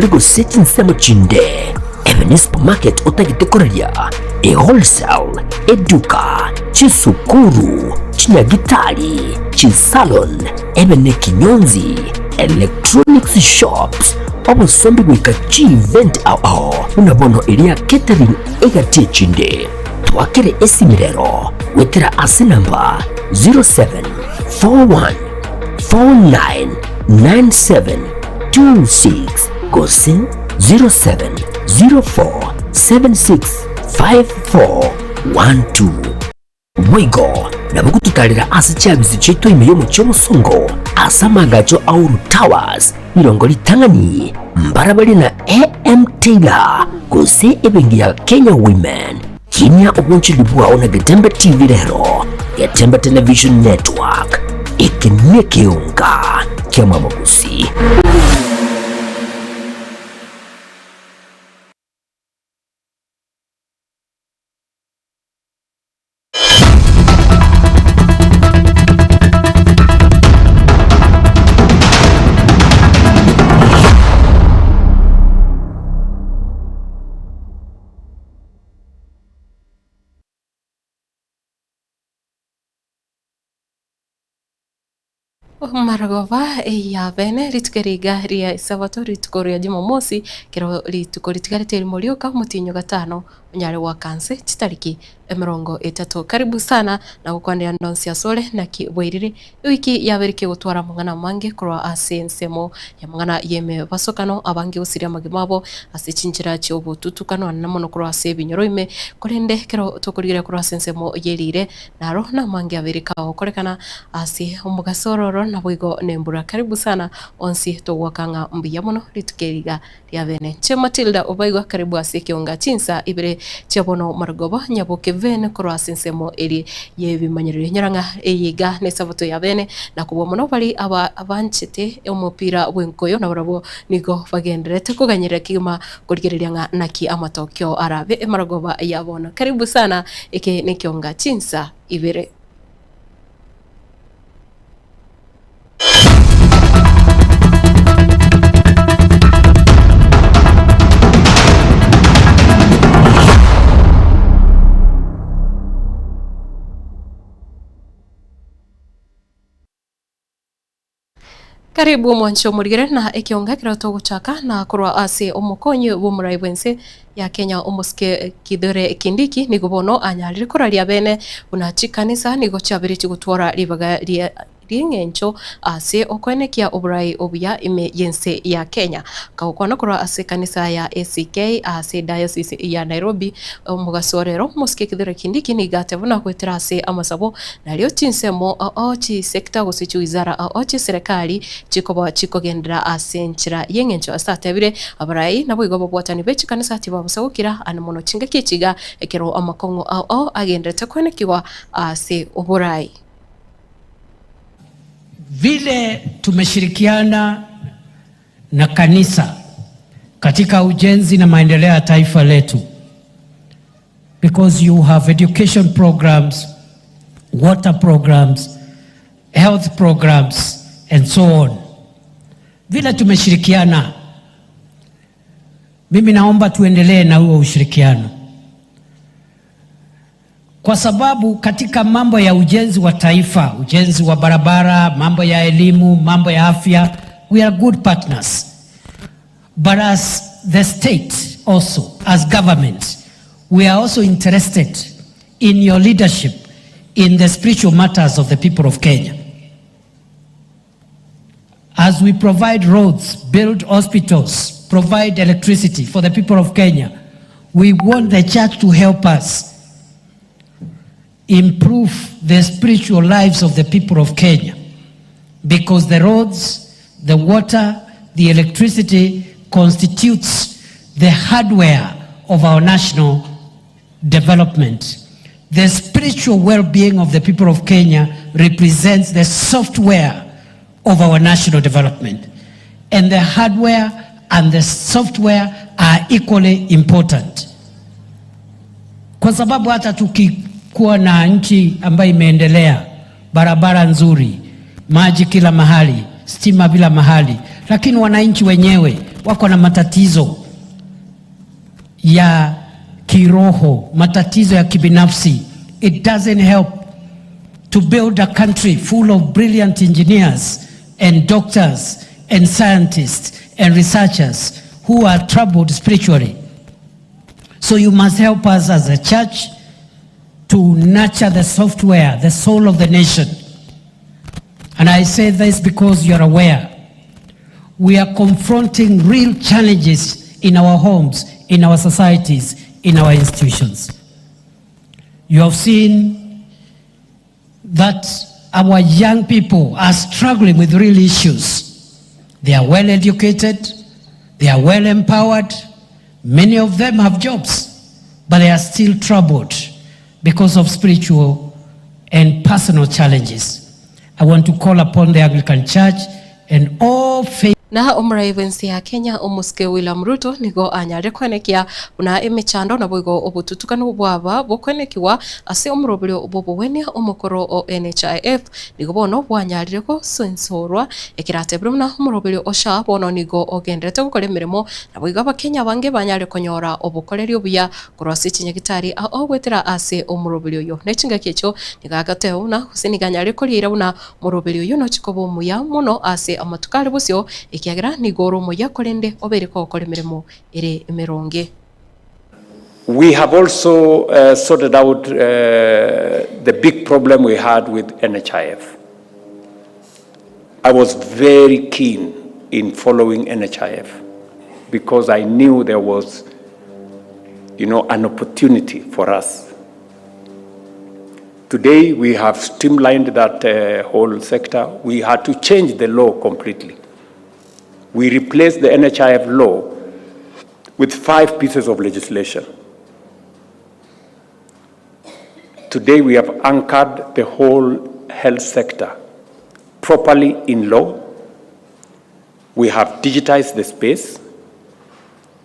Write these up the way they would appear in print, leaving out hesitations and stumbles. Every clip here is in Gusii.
ore gose chinsemo chinde, ebe ne supermarket otagete koraria, e wholesale, eduka, chisukuru, chinyagitari, chisalon, ebe ne kinyonzi, electronics shops, obosombi goika chievent ao ao buna bono eria catering egati echinde. Twakere esimi rero goetera ase namba 0741 499726 gose 0704765412. Boigo nabo gototarera ase chiabisi chiaito ime y'omochie omosongo ase amaagacho a Uhuru Towers, rirongo ritang'ani, mbarabare na AM Taylor gose ebenki ya Kenya Women. Kinia obonchoreri bwao na Getembe TV rero, Getembe Television Network, eke nekeonga ki'amabogusi. Marogoba ya bene, rituko eri iga ria Esabato, rituko ria Jumamosi, ekero rituko ritigarete erimo rioka omotienyi o gatano, onyare goaka nse chitariki emerongo etato. Karibu sana na gokwanera ndonsi asore naki bwairire ewiki yabeire kegotwara amang'ana amange korwa ase ensemo y'amang'ana y'emebasokano abange gosiria amagima abo ase chinchera chi'obotutukano anene mono korwa ase ebinyoro ime korende ekero tokorigereria korwa ase ensemo y'erire naro namange abeire kagokorekana ase omogaso ororo naboigo nembura. Karibu sana onsi togoaka ng'a mbuya mono rituko eri iga Riabene. Inche Matilda Obaigwa karibu ase ekeonga chinsa ibere chia bono marogoba nyaboke bene korwa ase ensemo eria y'ebimanyererio. Nyora ng'a eye iga nesabato ya bene na kobua mono baria aba abanchete omopira bw'enkoyo nabarabwo nigo bagendererete koganyerera kegima korigereria ng'a naki amatokeo arabe emarogoba ya bono. Karibu sana eke nekeonga chinsa ibere. Karibu omwanche omorigere na ekionga ekero togochaka na korwa ase omokonyi bw'omorai bw'ense ya Kenya omosike Kithure Kindiki nigo bono anyarire koraria bene buna chikanisa nigo chiabeire chigotwara ribaga ria ri'engencho ase okoenekia oborai obuya ime y'ense ya Kenya. Akagokwana korwa ase ekanisa ya ACK ase Diocese ya Nairobi omogaso o rero, Omosike Kithure Kindiki nigo ateba buna goetera ase amasabo nario chinsemo oo chisector gose chiwizara oo chieserekari chikoba chikogenderera ase enchera y'engencho ase atebire abarai naboigo ababwatani be chikanisa tibabosa gokira ande mono chingaki echi iga ekero amakong'u ao agendererete koenekigwa ase oborai. Vile tumeshirikiana na kanisa katika ujenzi na maendeleo ya taifa letu because you have education programs, water programs, health programs and so on. Vile tumeshirikiana, mimi naomba tuendelee na huo ushirikiano kwa sababu katika mambo ya ujenzi wa taifa, ujenzi wa barabara, mambo ya elimu, mambo ya afya, we are good partners. But as the state also, as government, we are also interested in your leadership in the spiritual matters of the people of Kenya. As we provide roads, build hospitals, provide electricity for the people of Kenya, we want the church to help us improve the spiritual lives of the people of Kenya because the roads, the water, the electricity constitutes the hardware of our national development. The spiritual well-being of the people of Kenya represents the software of our national development. And the hardware and the software are equally important. Kwa sababu hata tukikuwa na nchi ambayo imeendelea, barabara nzuri, maji kila mahali, stima bila mahali, lakini wananchi wenyewe wako na matatizo ya kiroho, matatizo ya kibinafsi. It doesn't help to build a country full of brilliant engineers and doctors and scientists and researchers who are troubled spiritually. So you must help us as a church to nurture the software, the soul of the nation. And I say this because you're aware. We are confronting real challenges in our homes, in our societies, in our institutions. You have seen that our young people are struggling with real issues. They are well educated, they are well empowered, many of them have jobs, but they are still troubled because of spiritual and personal challenges. I want to call upon the Anglican Church and all faith. Na omorai bw'ense ya Kenya omosike William Ruto nigo anyarire koenekia buna emechando naboigo obotutukanu bwaba bokoenekigwa ase omoroberio bw'obogwenia omokoro o NHIF nigo bono bwanyarire gosensorwa ekeratebire buna omoroberio o SHA bono nigo ogenderete gokora emeremo naboigo abakenya abange banyare konyora obokoreri obuya Korwa ase chinyagitari ao goetera ase omoroberi oyo. Ne chingaki echio nigo agateba buna gose nigo anyare koriera buna omoroberi oyio nochie koba omuya mono ase amatuko are bosio, ekiagera nigo ore omuya korende obeire kogokora emeremo ere emeronge. We have also sorted out the big problem we had with NHIF. I was very keen in following NHIF because I knew there was you know, an opportunity for us. Today, we have streamlined that uh, whole sector. We had to change the law completely. We replaced the NHIF law with five pieces of legislation. Today, we have anchored the whole health sector properly in law. We have digitized the space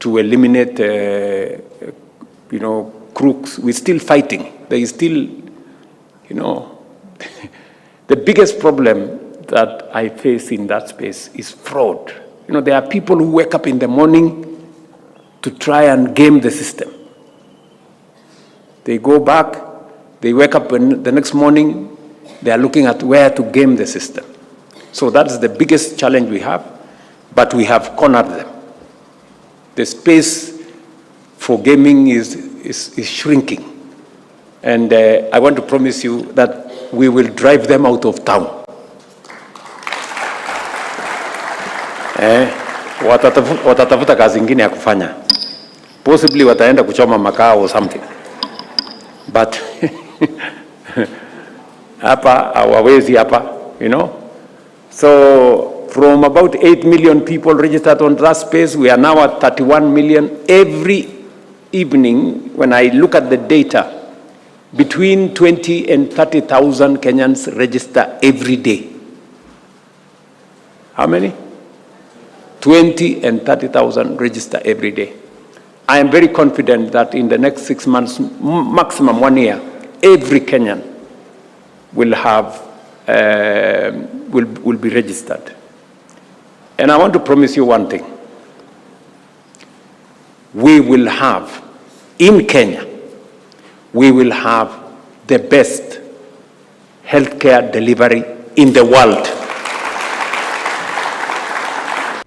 to eliminate, uh, you know, crooks. We're still fighting. There is still, you know, the biggest problem that I face in that space is fraud. You know, there are people who wake up in the morning to try and game the system. They go back, they wake up the next morning, they are looking at where to game the system. So that's the biggest challenge we have, but we have cornered them. The space for gaming is, is, is shrinking. And uh, I want to promise you that we will drive them out of town. Eh, watatafuta kazi ingine ya kufanya. Possibly wataenda kuchoma makaa or something. But hapa hawawezi hapa, you know. So from about 8 million people registered on that space, we are now at 31 million. Every evening, when I look at the data, between 20 and 30,000 Kenyans register every day. How many? 20 and 30,000 register every day. I am very confident that in the next six months, maximum one year, every Kenyan will have, uh, will, will be registered. And I want to promise you one thing. We will have, in Kenya, we will have the best healthcare delivery in the world.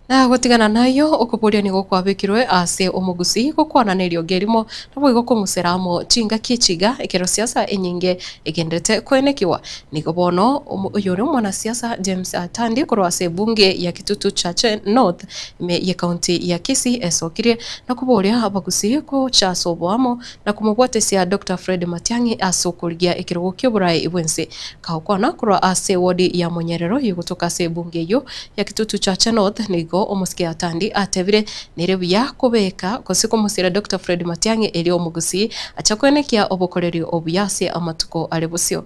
Na gotigana nayio, okoboria nigo kwabekirwe ase omogusii gokwana neriogi erimo, naboigo kong'usera amo chingaki echiga ekero siasa enyinge egenderete koenekiwa. Nigo bono oyore omwanasiasa James Atandi korwa ase ebunge ya Kitutu Chache North ime ye county ya Kisii esokirie na koboria abagusii gocha ase oboamo na komobwatesia Doctor Fred Matiang'i ase okorigia ekerogo kioborai bwense. Kagokwana korwa ase ewodi ya Monyerero yogotoka ase ebunge eyio ya Kitutu Chache North nigo omosike Atandi atebire nere buya kobeka gose komosira Doctor Fred Matiang'i erio omogusii acha koenekia obokoreri obuya ase amatuko are bosio.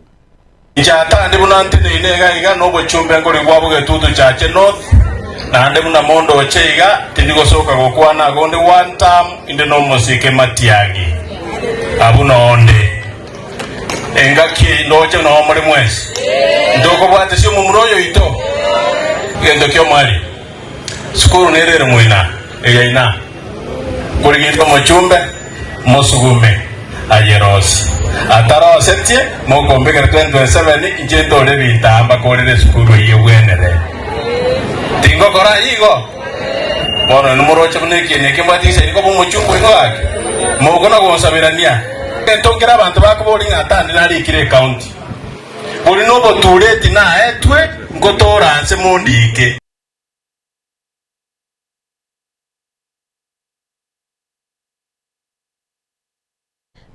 Inche Atandi buna nteneine iga iga nobochumbe nkori bwa bogetutu Chache North, naende buna mondoche iga tindi gosoka gokwana ago onde one term inde nomosike Matiang'i abwo nonde engaki eye ndoche noo more mwensi ntokobwatesia omomura oyo oito egento kiomwari sukuru nere ere moina. Egeina, Nkorigete omochumbe, mosugume ayerosie. Atarosetie, mokombekera 2027, inche ntore ebinto mbakorere esukuru eyio ebwenere. Tingokora ayio igo? Bono inwe moroche buna ekieni eke mbwate inse koba omochumbe oino gaki? Mokona gonsaberania. Egento nkere abanto bakoboria ng'a Atandi narikire ekaunti. Bori nobotureti naetwe, ngotoora nse mondiike.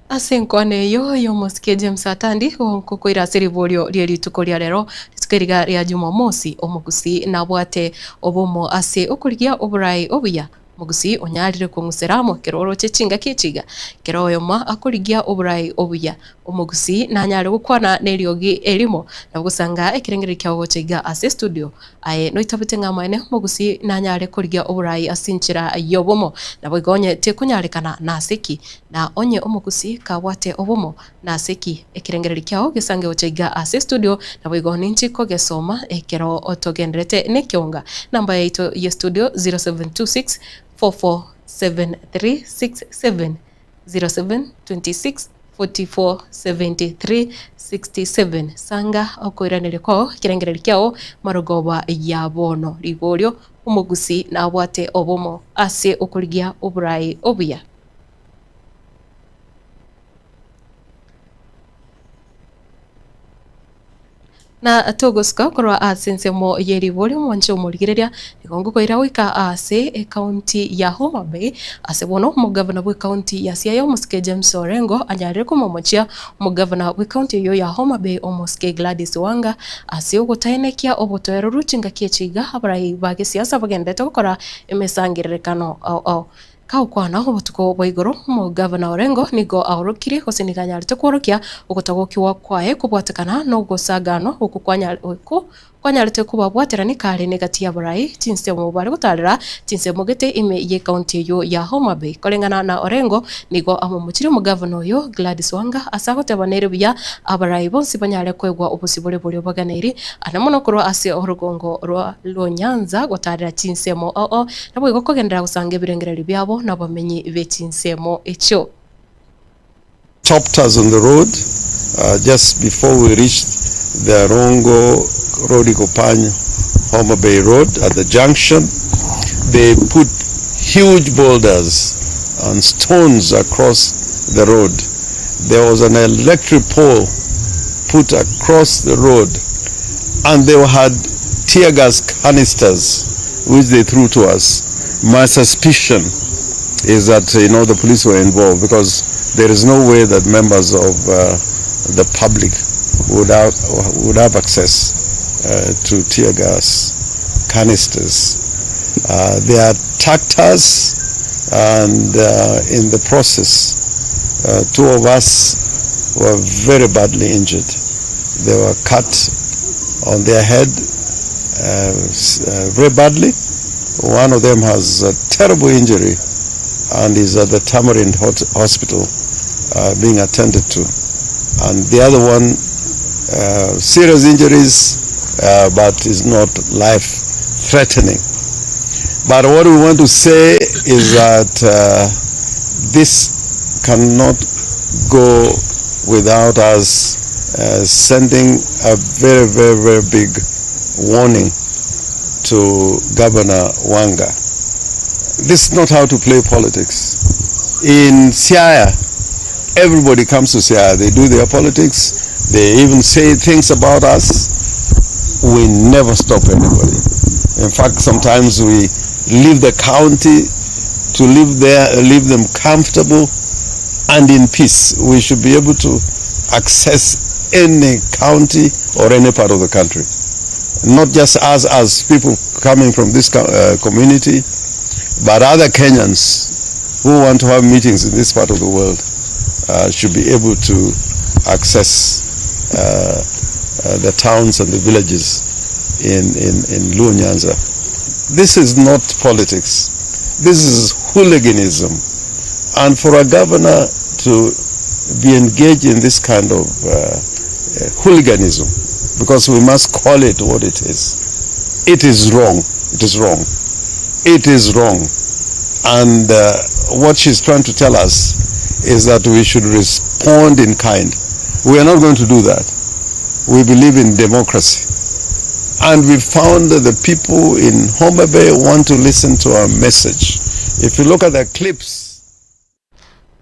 Ase enkwana eyio y'omosike James Atandi gokoira ase riborio rie rituko ria rero, rituko eriga ria Jumamosi, omogusii nabwate obomo ase okorigia oborai obuya. Omogusii onyarire kong'usera amo ekero oroche chingaki echi iga, kera oyomo akorigia oborai obuya. Omogusii nanyare gokwana neriogi erimo na gosanga ekerengererio kiao gocha iga ase estudio. Aye noitabete ng'a amaene omogusii nanyare korigia oborai ase enchera y'obomo, naboigo onye tekonyarekana nase ki? Na onye omogusii kabwate obomo, nase ki? Ekerengererio kiao gesange gocha iga ase estudio, naboigo ninchi kogesoma ekero togenderete nekeonga. Namba yaito y'estudio 0726 447367. 0726 44 73 67 Sanga okoiraneria kwao ekerengererio kiao marogoba ya bono. Riborio, Omogusii nabwate obomo ase okorigia oborai obuya? Na togosuka korwa ase ensemo ye riborio mwanche omorigereria, nigo ngokoira goika ase ekaunti ya Homa Bay, ase bono omogavana bw'ekaunti ya Siaya omosike James Orengo anyarire komomochia omogavana bw'ekaunti eyio ya Homa Bay omosike Gladys Wanga ase ogotaenekia obotoereru chingaki echi iga abarai ba gesiasa bagenderete gokora emesangererekano ao ao. Kagokwana obotuko bwa igoro, omogavana Orengo nigo aorokirie gose nigo anyarete kworokia ogotagokigwa kwaye kobwatekana nogosaganwa okwo okwo kwanyarete kobabwaterania kare negati y'abarai chinsemo bare gotarera chinsemo gete ime y'ecounty eyio ya Homa Bay. Koreng'ana na Orengo, nigo amomochirie omogavana oyo Gladys Wanga ase agoteba nere buya abarai bonsi banyare koegwa obosibore boria baganeiri ane mono korwa ase orogongo rwa Nyanza gotarera chinsemo oo Naboigo kogenderera gosanga ebirengererio biabo nabamenyi be chinsemo echio. Stopped us on the road just before we reached the Rongo Rodi Kopany Homa Bay Road at the junction. They put huge boulders and stones across the road. There was an electric pole put across the road and they had tear gas canisters which they threw to us. My suspicion is that you know the police were involved because there is no way that members of uh, the public would have, would have access uh, to tear gas canisters. Uh, they attacked us, and uh, in the process, uh, two of us were very badly injured. They were cut on their head uh, uh, very badly. One of them has a terrible injury and is at the Tamarind Hospital uh, being attended to. And the other one, uh, serious injuries, uh, but is not life threatening. But what we want to say is that uh, this cannot go without us uh, sending a very, very, very big warning to Governor Wanga. This is not how to play politics. In Siaya, everybody comes to Siaya. They do their politics. They even say things about us. We never stop anybody. In fact, sometimes we leave the county to live there, leave them comfortable and in peace. We should be able to access any county or any part of the country. Not just us as people coming from this uh, community, but other Kenyans who want to have meetings in this part of the world uh, should be able to access uh, uh, the towns and the villages in, in, in Luo Nyanza. This is not politics. This is hooliganism. And for a governor to be engaged in this kind of uh, uh, hooliganism, because we must call it what it is, it is wrong. It is wrong. It is wrong. And uh, what she's trying to tell us is that we should respond in kind. We are not going to do that. We believe in democracy. And we found that the people in Homa Bay want to listen to our message. If you look at the clips,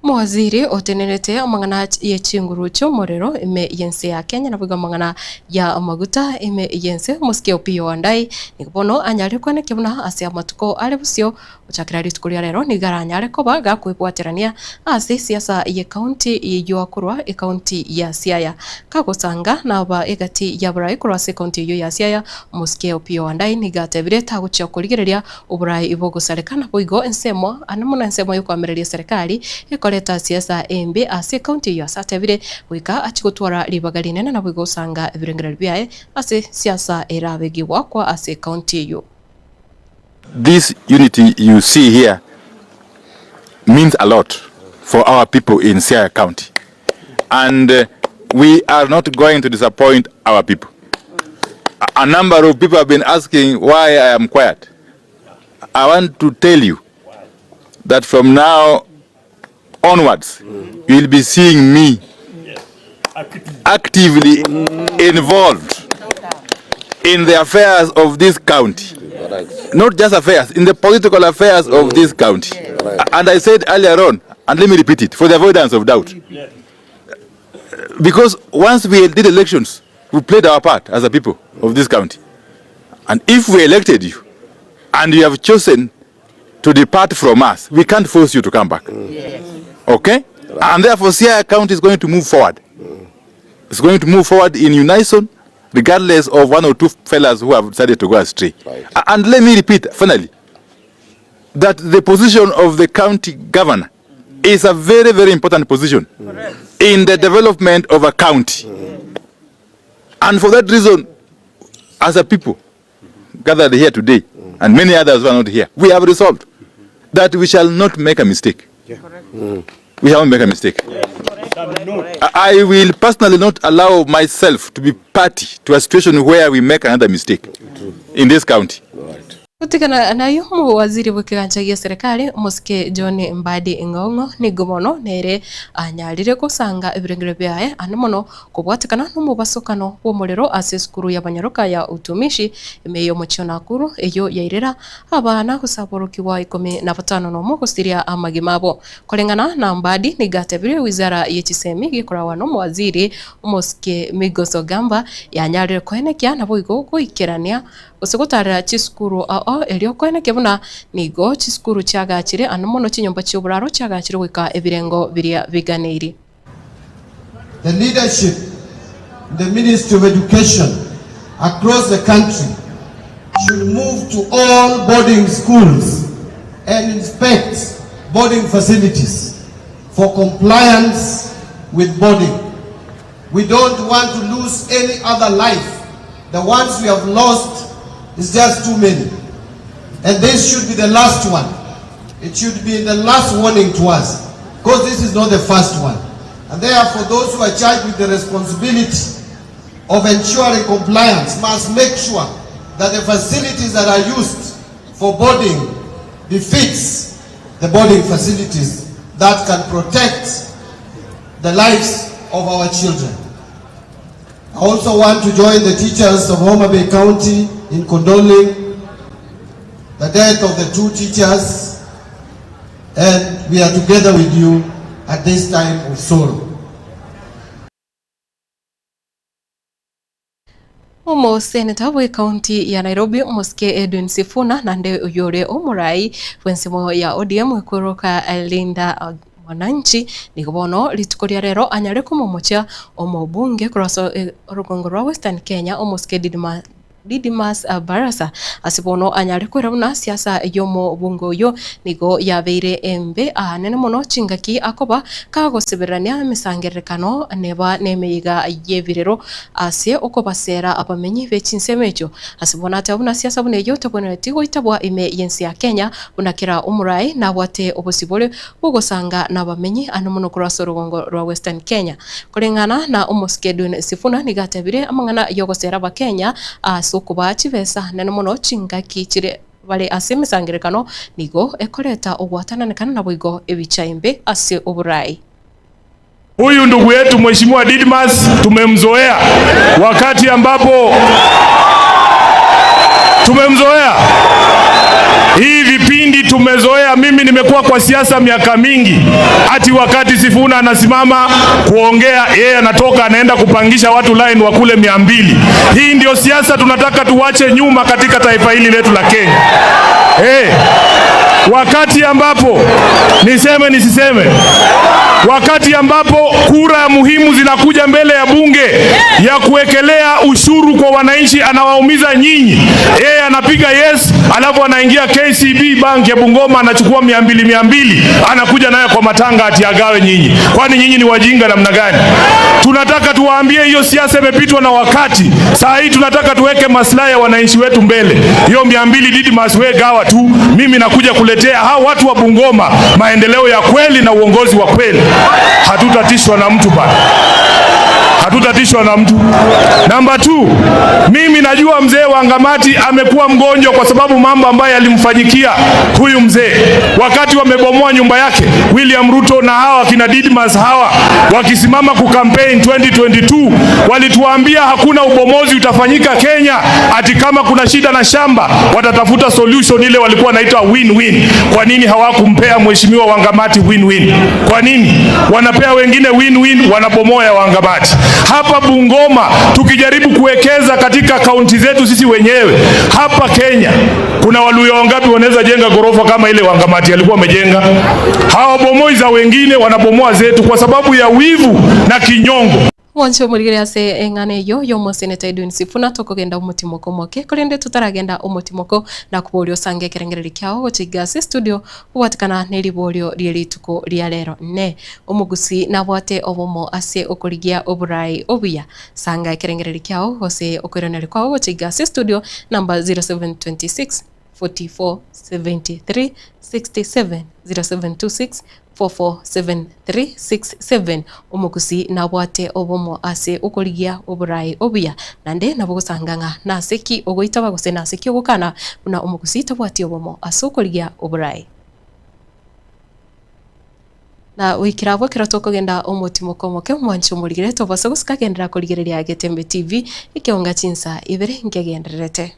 Omowaziri otenenerete amang'ana ye chinguru chi'omorero ime y'ense ya Kenya naboigo amang'ana ya amaguta ime y'ense omosike Opiyo Wandayi nigo bono anyare koenekia buna ase amatuko are bosio gochakera rituko ria rero nigo aranyare koba gakwebwaterania ase esiasa ye county eyio akorwa ecounty ya Siaya. Kagosanga naba egati y'abarai korwa ase ecounty eyio ya Siaya omosike Opiyo Wandayi nigo atebire tagochia korigereria Oborai bogosareka naboigo ensemo ane mono ensemo y'okoamereria eserekari ekoreta siasa embe ase ecounty eyio ase atebire goika achie gotwara ribaga rinene naboigo gosanga ebirengererio biaye ase siasa erabe gegoakwa ase ecounty eyio. This unity you see here means a lot for our people in Siaya County and we are not going to disappoint our people. A number of people have been asking why I am quiet. I want to tell you that from now onwards, you will be seeing me actively involved in the affairs of this county. Not just affairs, in the political affairs of this county. And I said earlier on, and let me repeat it for the avoidance of doubt. Because once we did elections, we played our part as a people of this county. And if we elected you and you have chosen to depart from us, we can't force you to come back. Yes. Okay? Right. And therefore, Siaya County is going to move forward. It's going to move forward in unison, regardless of one or two fellas who have decided to go astray. Right. And let me repeat, finally, that the position of the county governor is a very, very important position Correct. in the development of a county. And for that reason, as a people gathered here today, and many others who are not here, we have resolved that we shall not make a mistake. Yeah. We shall not make a mistake. I will personally not allow myself to be party to a situation where we make another mistake in this county. Gotigana nayio omowaziri bw'ekegancha gia serikali omosike John Mbadi Ng'ong'o nigo bono nere anyarire gosanga ebirengererio biaye ande mono kobwatekana nomobasokano bw'omorero ase esukuru y'abanyaroka ya Utumishi ime y'omochie o Nakuru eyio yairera abana gose aborokigwa ikomi na batano nomo gosiria amagima abo. Koreng'ana na Mbadi nigo atebirie wizara ye chisemi gekoragwa nomowaziri omosike Migos Ogamba yanyarire koenekia naboigo goikerania Gose gotaarera chisukuru ao, erio koenekia buna nigo chisukuru chiagachire, ande mono chinyomba chi'oboraro chiagachire goika ebirengo biria biganeiri. The leadership in the Ministry of Education across the country should move to all boarding schools and inspect boarding facilities for compliance with boarding. We don't want to lose any other life. The ones we have lost is just too many. And this should be the last one. It should be the last warning to us because this is not the first one. And therefore, those who are charged with the responsibility of ensuring compliance must make sure that the facilities that are used for boarding befits the boarding facilities that can protect the lives of our children. I also want to join the teachers of Homa Bay County in condoling the death of the two teachers and we are together with you at this time of sorrow. Omoseneta bw'ecounty ya Nairobi omosike Edwin Sifuna naende oyore omorai bw'ensemo ya ODM ekweroka Linda Mwananchi nigo bono rituko ria rero anyare komomochia omobunge korwa ase orogongo rwa Western Kenya omosike Didmus Barasa ase bono anyare kwera buna siasa y'omobunge oyio nigo yabeire embe aanene mono chingaki akoba kagosebererania emesangererekano neba nemeyega y'ebirero ase okobasera abamenyi be chinsemo echio. Ase bono ateba buna siasa buna eyio tebwenereti goitabwa ime y'ense ya Kenya buna kera omorai nabwate obosibore bw'ogosanga nabamenyi ande mono korwa ase orogongo rwa Western Kenya. Koreng'ana na omosike Edwin Sifuna nigo atebire amang'ana y'ogosera abakenya ase okobaa chibesa nene mono chingaki chire. bare ase emesangererekano nigo ekoreta ogwatananekana naboigo ebicha embe ase oborai. Huyu ndugu yetu Mheshimiwa Didmas tumemzoea wakati ambapo tumemzoea hii vipindi tumezoea. Mimi nimekuwa kwa siasa miaka mingi, ati wakati Sifuna anasimama kuongea, yeye anatoka anaenda kupangisha watu line wa kule 200. Hii ndio siasa tunataka tuwache nyuma katika taifa hili letu la Kenya. Hey, wakati ambapo niseme nisiseme, wakati ambapo kura muhimu zinakuja mbele ya bunge ya kuwekelea ushuru kwa wananchi, anawaumiza nyinyi, yeye anapiga yes, alafu anaingia KCB Bank ya Bungoma anachukua 200 200, anakuja nayo kwa matanga ati agawe nyinyi. Kwani nyinyi ni wajinga namna gani? Tunataka tuwaambie hiyo siasa imepitwa na wakati. Saa hii tunataka tuweke maslahi ya wananchi wetu mbele. Hiyo 200 Didmas we gawa tu, mimi nakuja kuletea hao watu wa Bungoma maendeleo ya kweli na uongozi wa kweli. Hatutatishwa na mtu bana, hatutatishwa na mtu. Namba 2, mimi najua mzee Wangamati amekuwa mgonjwa kwa sababu mambo ambayo yalimfanyikia huyu mzee wakati wamebomoa nyumba yake. William Ruto na hawa kina Didmas hawa wakisimama kukampaign 2022 walituambia hakuna ubomozi utafanyika Kenya, ati kama kuna shida na shamba watatafuta solution ile walikuwa wanaita win-win. Kwa nini hawakumpea mheshimiwa Wangamati win-win? Kwa nini wanapea wengine win-win, wanabomoa ya Wangamati? Hapa Bungoma tukijaribu kuwekeza katika kaunti zetu sisi wenyewe hapa Kenya, kuna Waluya wangapi wanaweza jenga ghorofa kama ile Wangamati alikuwa amejenga? Hawabomoi za wengine, wanabomoa zetu kwa sababu ya wivu na kinyongo. Mwanche omorigere ase eng'ana eyio ya omoseneta Edwin Sifuna tokogenda omotimoko omoke korende totaragenda omotimoko nakoboria osange ekerengererio kiao gocha iga ase studio kobwatekana na eriborio rie rituko ria rero ne omogusi nabwate obomo ase okorigia oborai obuya sanga ekerengererio kiao gose okoiraneria kwao gocha iga ase studio number 0726 44 73 67 0726 447367 omogusi nabwate obomo ase okorigia oborai obuya nande nabo gosanga ng'a nase ki ogoitaba gose nase ki ogokana buna omogusi tabwati obomo ase okorigia oborai. Na goikera abwo ekero tokogenda omotimoko omoke omwanche omorigere tobasa gosika genderera korigereria Getembe TV ekeonga chinsa ibere nkegendererete.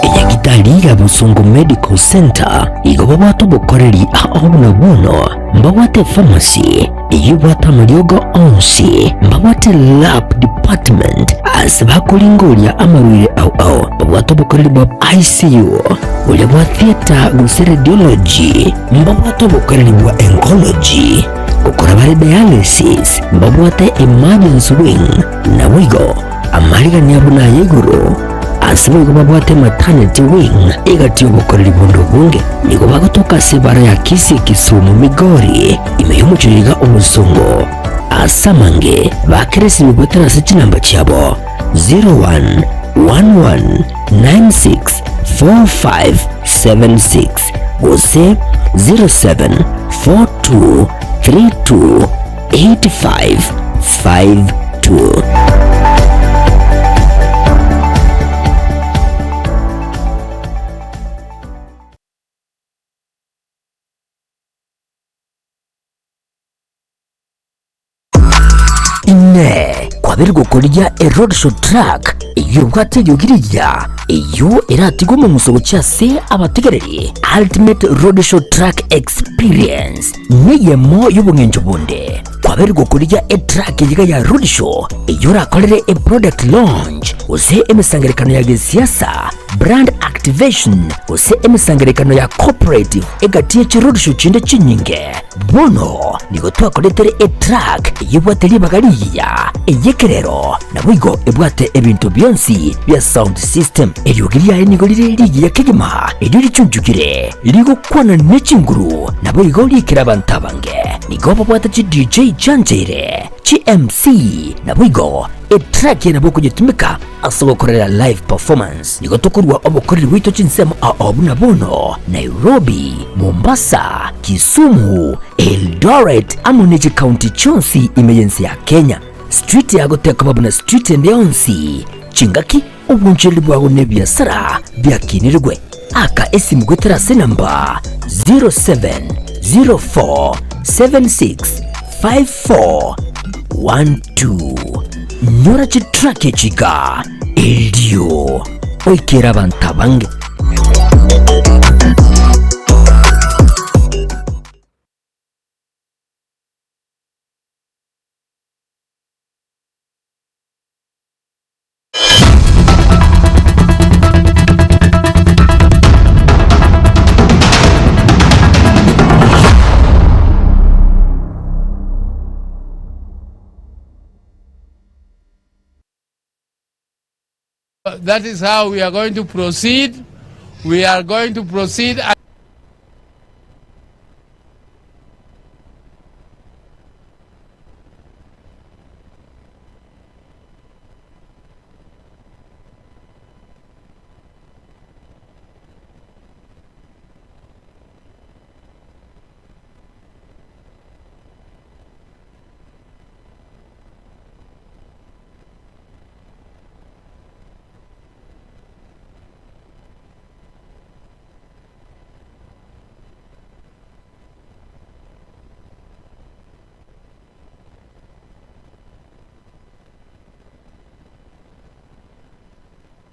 Enyagitari ya Bosongo Medical Centre igo babwate obokoreri ao buna bono mbabwate epharmacy eyio ebwate amariogo onsi, mbabwate lab department ase bakoringoria amarwaire ao ao, babwate obokoreri bwa ICU, boria bwa theatre gose radiology, mbabwate obokoreri bwa oncology, gokora bare dialysis, mbabwate emergency wing, naboigo Amarigania buna aya igoro, ase boigo babwate maternity wing egati y'obokoreri bonde obonge. Nigo bagotoka ase ebara ya Kisii Kisumu Migori ime y'omochie iga Obosongo. Ase amange bakeresirwe goetera ase chinamba chiabo 0111964576 gose 0742328552. Inee! Kwabeire gokorigia eroadshow truck eyio ebwate eriogi rigiya, eyio eratigwe omong'uso gochia ase abategereri? Ultimate Roadshow Truck Experience neyemo y'obong'encho bonde. Kwabeire gokorigia etruck eyio iga ya roadshow eyio orakorere eproduct launch gose emesangererekano ya gesiasa. Brand activation, gose emesangererekano ya corporate egati ye chiroadshow chinde chinyinge. Bono nigo twakoretere etruck eyebwate ribaga rigiya, ey'ekerero, naboigo ebwate ebinto bionsi bia sound system. Eriogi riaye nigo rire rigiya kegima, erio richunchukire, rigokwana ne chinguru, naboigo riikere abanto abange. Nigo babwate chi DJ chiancheire, chi MC, naboigo etruck eye nabo okonyetumeka Ase ogokorera live performance nigo tokorua obokoreri bwaito chinsemo ao buna bono Nairobi, Mombasa, Kisumu, Eldoret amo ne chikaunti chionsi ime y'ense ya Kenya. Street yago tekoba buna street ende yonsi, chingaki, obonchereri bwago na ebiasara biakinirigwe. Aka esimu goetera ase enamba 0704765412. Nyora chitrack echi iga erio oikere abanto abange. That is how we are going to proceed. We are going to proceed.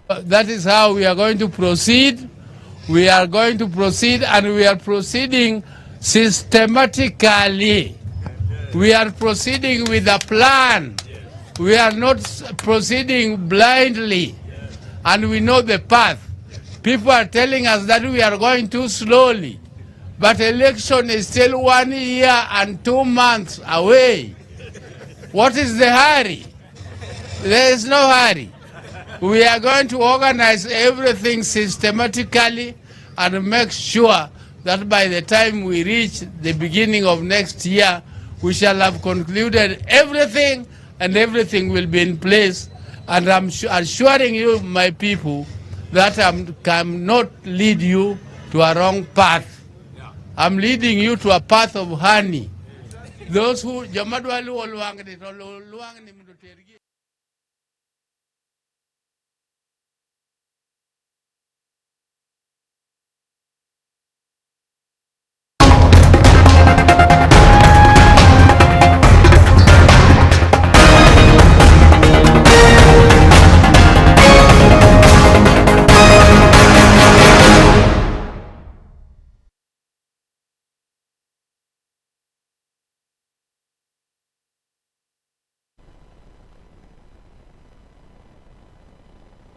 That is how we are going to proceed. We are going to proceed and we are proceeding systematically. We are proceeding with a plan. We are not proceeding blindly. And we know the path. People are telling us that we are going too slowly. But election is still one year and 2 months away. What is the hurry? There is no hurry. We are going to organize everything systematically and make sure that by the time we reach the beginning of next year, we shall have concluded everything and everything will be in place. And I'm assuring you, my people, that I cannot lead you to a wrong path. I'm leading you to a path of honey. Those who jomadwa luwo lwang'ni to luw lwang'ni mondo otergi.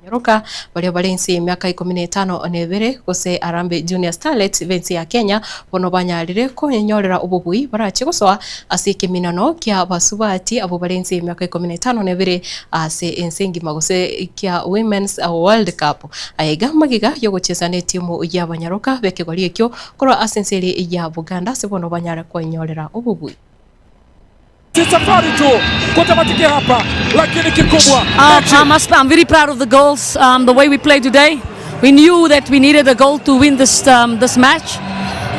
Nyaroka baria bare inse y'emiaka ikomi na etano na ebere gose Harambee Junior Starlets b'ense ya Kenya bono banyarire konyenyorera obobui barache gosoa ase ekeminano kia abasubati abwo bare inse y'emiaka ikomi na etano na ebere ase ense engima gose kia Women's World Cup. Aya iga magega yogochesa netimu y'abanyaroka b'ekegori ekio korwa ase ense eria ya Buganda ase bono banyare kwenyorera obobui. Si safari tu kutamatikia hapa, lakini kikubwa mechi I must, I'm very proud of the girls, the way we played today. We knew that we needed a goal to win this, this match.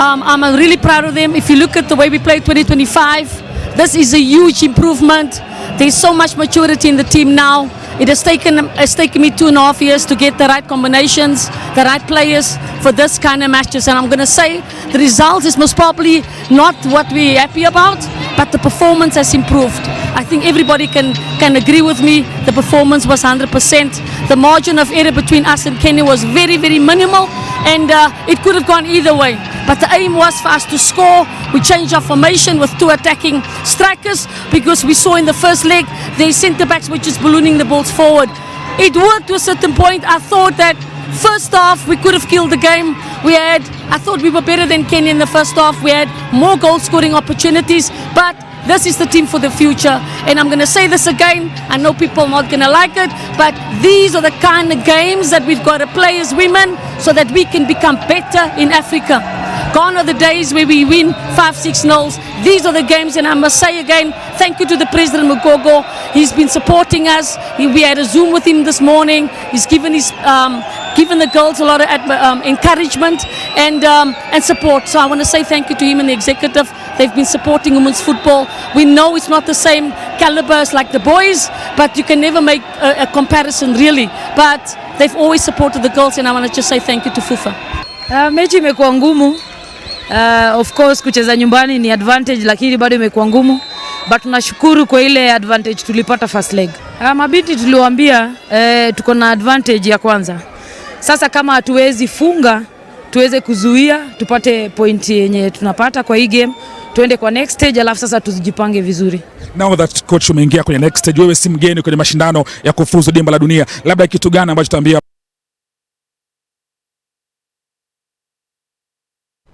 I'm really proud of them. If you look at the way we played 2025, this is a huge improvement. There's so much maturity in the team now. It has taken, it's taken me 2.5 years to get the right combinations, the right players for this kind of matches. And I'm going to say the result is most probably not what we're happy about, but the performance has improved. I think everybody can, can agree with me. The performance was 100%. The margin of error between us and Kenya was very, very minimal, and it could have gone either way. But the aim was for us to score. We changed our formation with 2 attacking strikers because we saw in the first leg their centre-backs were just ballooning the balls forward. It worked to a certain point. I thought that First half, we could have killed the game. We had, I thought we were better than Kenya in the first half. We had more goal scoring opportunities, but this is the team for the future. And I'm going to say this again. I know people are not going to like it, but these are the kind of games that we've got to play as women so that we can become better in Africa. Gone are the days where we win 5 6 nils. These are the games, and I must say again, thank you to the President Mugogo. He's been supporting us. He, we had a Zoom with him this morning. He's given, his, given the girls a lot of encouragement and, and support. So I want to say thank you to him and the executive. They've been supporting women's football. We know it's not the same caliber as like the boys, but you can never make a, a comparison really. But they've always supported the girls, and I want to just say thank you to FUFA. Mechi imekuwa ngumu. Of course kucheza nyumbani ni advantage, lakini bado imekuwa ngumu, but tunashukuru kwa ile advantage tulipata first leg. Mabinti tuliwaambia tuko na advantage ya kwanza. Sasa kama hatuwezi funga tuweze kuzuia tupate point yenye tunapata kwa hii game, tuende kwa next stage, alafu sasa tuzijipange vizuri. Now that coach umeingia kwenye next stage, wewe si mgeni kwenye mashindano ya kufuzu dimba la dunia, labda kitu gani ambacho utaambia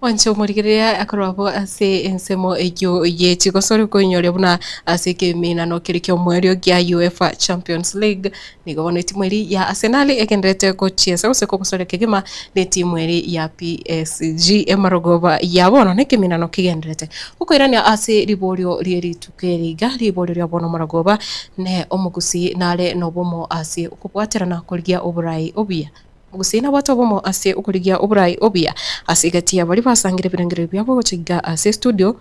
Wancho omorigereria akorwo abo ase ensemo eywo ye chigosori koinyoria buna ase ekeminano keria kia omoerio gia UEFA Champions League nigo bono etimu eri ya Arsenal egenderete gochiesa gose kogosoria kegima na etimu eri ya PSG emarogoba ya bono na ekeminano kegenderete okoirania ase riborio rie rituko eri iga riborio ria bono omorogoba ne omogusii nare na obomo ase okobwaterana korigia oborai obuya. Omogusii nabwate obomo ase okorigia oborai obuya ase egati ya baria basangire ebirengererio biabo gocha iga ase estudio.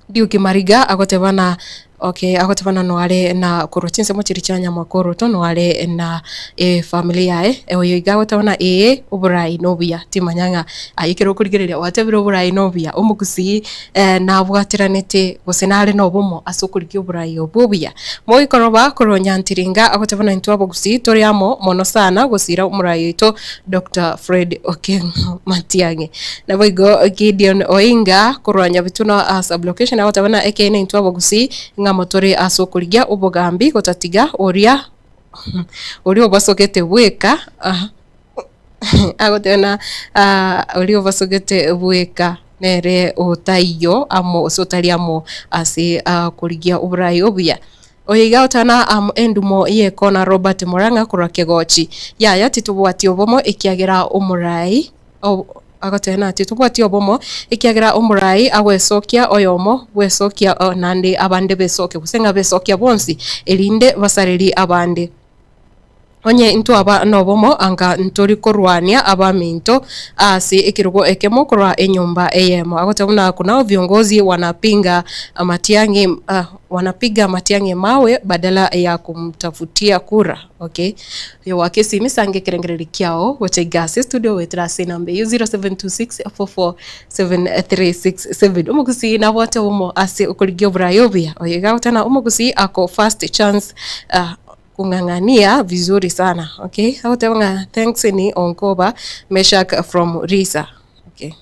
Duke Mariga agoteba na okay agoteba na noare na korwa chinsemo chiria chia Nyamakoroto noare na efamily yaye oyo iga agoteba na ee oborai nobuya timanya ng'a aye ekero okorigereria gwatebire oborai nobuya omogusii nabwateranete gose nare na obomo ase okorigia oborai obwo obuya. Moikoroba korwa Nyantiringa agoteba na intwe abagusii tore amo mono sana gosira omorai oito Doctor Fred Okengo Matiang'i. Naboigo Gideon Oinga korwa Nyabitunwa a sub-location agoteba na ekeene intwe abagusii ng'amo tore ase okorigia obogambi gotatiga oria oria obasogete bweka agoteba na oria obasogete bweka nere otaiyo amo gose otari amo ase korigia oborai obuya. Oyo iga otana amo endumo y'ekona Robert Murang'a korwa Kegochi. Yaya titobwati obomo ekiagera omorai agoteba na titobwati obomo ekiagera omorai agwesokia oyomo bwesokia naende abande besoke gose ng'a besokia bonsi erinde basareri abande. Onye intwaba nobomo anga ntori korwania abaminto ase ekerogo ekemo korwa enyomba eyemo. Agoteba buna kunao viongozi wanapinga Matiang'i wanapiga Matiang'i mawe badala ya kumtafutia kura. Okay. Oyo goaka esimi sange ekerengererio kiao gocha iga ase estudio goetera ase enamba eyio 0726447367. Omogusii nabwate obomo ase okorigia oborayi obuya. Oyo iga agoteba na omogusii ako first chance kung'ang'ania vizuri sana. Okay. Agoteba ng'a thanks ni Onkoba Meshack from Risa. Okay.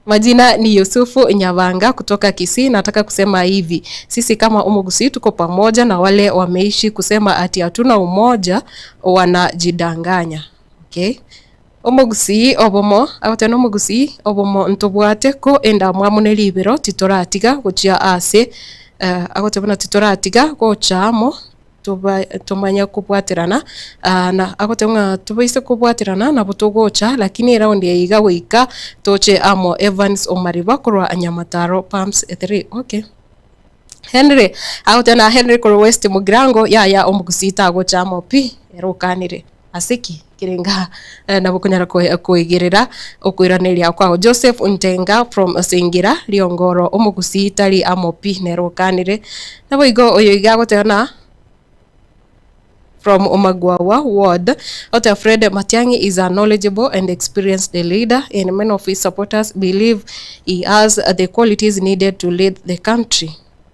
Majina ni Yusufu Nyabanga kutoka Kisii. Nataka kusema hivi, sisi kama Omogusii tuko pamoja na wale wameishi kusema ati hatuna umoja wanajidanganya. Okay. Omogusii obomo agoteba Omogusii obomo ntobwate ko endamwamu ne ribero titoratiga gochia ase eh, agoteba buna titoratiga gocha amo toba tomanye kobwaterana na agoteba ng'a tobaise kobwaterana nabo togocha lakini eraundi eye iga goika toche amo Evans Omariba korwa Nyamataro Pumps 3 okay. Henry agoteba na Henry korwa West Mugirango yaya omogusii tagocha amo pi ere okanire. Ase ki? Kerenga nabo okonyara koigerera okoiraneria kwao. Joseph Ntenga from Singira, Riongoro, omogusii tari amo pi nere okanire. Naboigo oyo iga agoteba na from Omagwawa ward, Oteba Fred Matiang'i is a knowledgeable and experienced leader and many of his supporters believe he has the qualities needed to lead the country.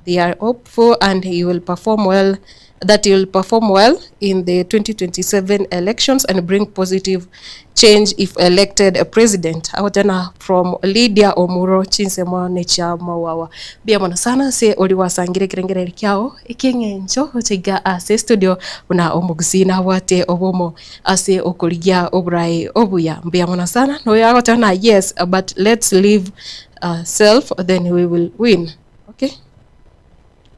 They are hopeful and he will perform well that he will perform well in the 2027 elections and bring positive change if elected president. Agotena from Lydia Omuro chinsemo ne chia Mawawa. Mbuya mono sana ase ori gwasangire ekerengererio kiao ekieng'encho gocha iga ase studio buna omogusii nabwate obomo ase okorigia oborai obuya. Mbuya mono sana noyo agoteba yes but let's leave self then we will win. Okay.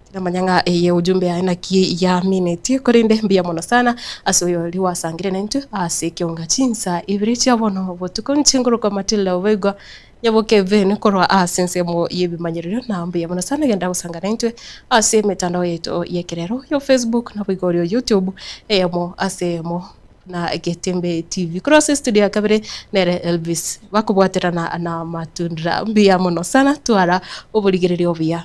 Tinamanya ng'a eye ujumbe yaye naki yaminetie, korende mbuya mono sana ase oyo oria gwasangire naintwe ase ekionga chinsa ibere chia bono botuko. Inche nkorokwa Matilda Obaigwa Nyaboke Ben korwa ase ensemo y'ebimanyererio na mbuya mono sana genda gosanga naintwe ase emetandao yaito y'ekerero yo Facebook naboigo orio YouTube eyemo ase eyemo na Getembe TV. Korwa ase estudio ya kabere nere Elvis bakobwaterana na Matundra. Mbuya mono sana twara oborigereria obuya.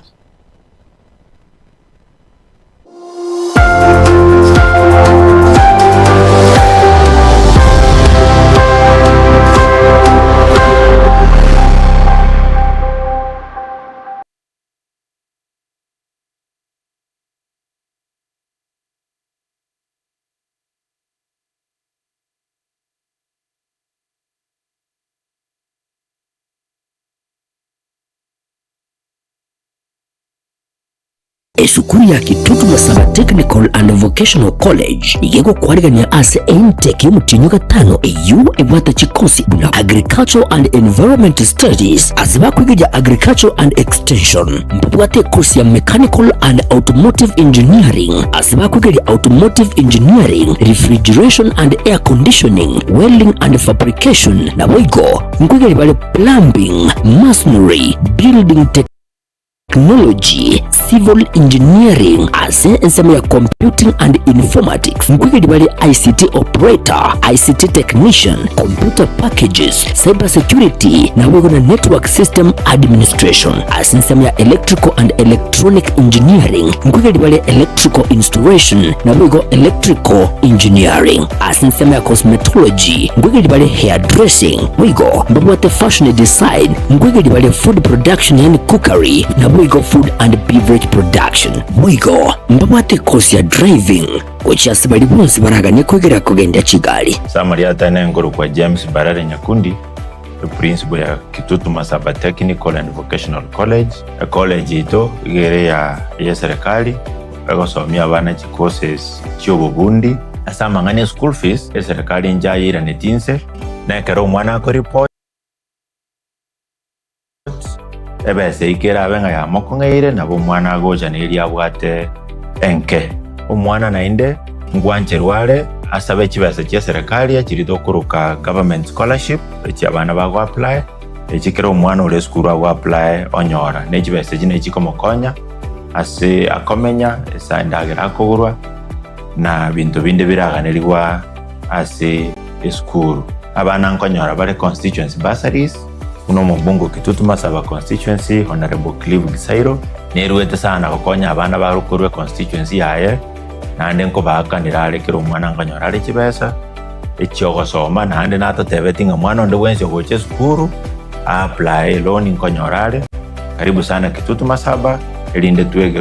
Esukuru ya Kitutu Masaba Technical and Vocational College nigo egokwarigania ase intake y'omotienyi o gatano eyio ebwate chikosi buna Agricultural and Environment Studies ase bakwegeria Agricultural and Extension. Mbabwate ekosi ya Mechanical and Automotive Engineering ase bakwegeria Automotive Engineering, Refrigeration and Air Conditioning, Welding and Fabrication, naboigo nkwegeria bare Plumbing, Masonry, Building Technology, Civil Engineering ase ensemo ya Computing and Informatics nkwegeri bare ICT Operator, ICT Technician, Computer Packages, Cyber Security naboigo na Network System Administration. Ase ensemo ya Electrical and Electronic Engineering nkwegeri bare Electrical Installation naboigo Electrical Engineering. Ase ensemo ya Cosmetology nkwegeri bare Hairdressing boigo mbabwate Fashion Design nkwegeri bare Food Production yaani Cookery naboigo Food and Beverage Production. Boigo mbabwate ekosi ya Driving gochia ase baria bonsi baraganie kwegera kogendia chigari. Summary Atene nkorokwa James Barare Nyakundi, eprinciple ya Kitutu Masaba Technical and Vocational College. Ecollege yaito iga ere ya eyeserikali egosomia abana chicourses chiobobundi. Ase amang'ana e school fees, eserikali inche ayeiraneti inse, na ekero omwana akoreport, Ebesa eyio kerabe ng'a yamokong'eire, nabo omwana agocha neria abwate enke. Omwana naende ngwancherwa are asabe chibesa chia serikali echiria tokoroka government scholarship, echi abana bago apply, echi kera omwana ore esukuru ago apply onyora. Ne chibesa echi nechikomokonya ase akomenya, ase endagera akogorwa, na binto binde biraganerigwa ase esukuru. Abana nkonyora bare constituency bursaries. Buna omobunge o Kitutu Masaba Constituency, Honourable Clive Gisairo, neruete sana gokonya abana bare korwa econstituency yaye, naende nkobaakanera are kera omwana nkonyora are chibesa echiogosoma, naende natotebeti ng'a mwana onde bwensi ogocha esukuru a apply loan nkonyora are. Karibu sana Kitutu Masaba, erinde twege.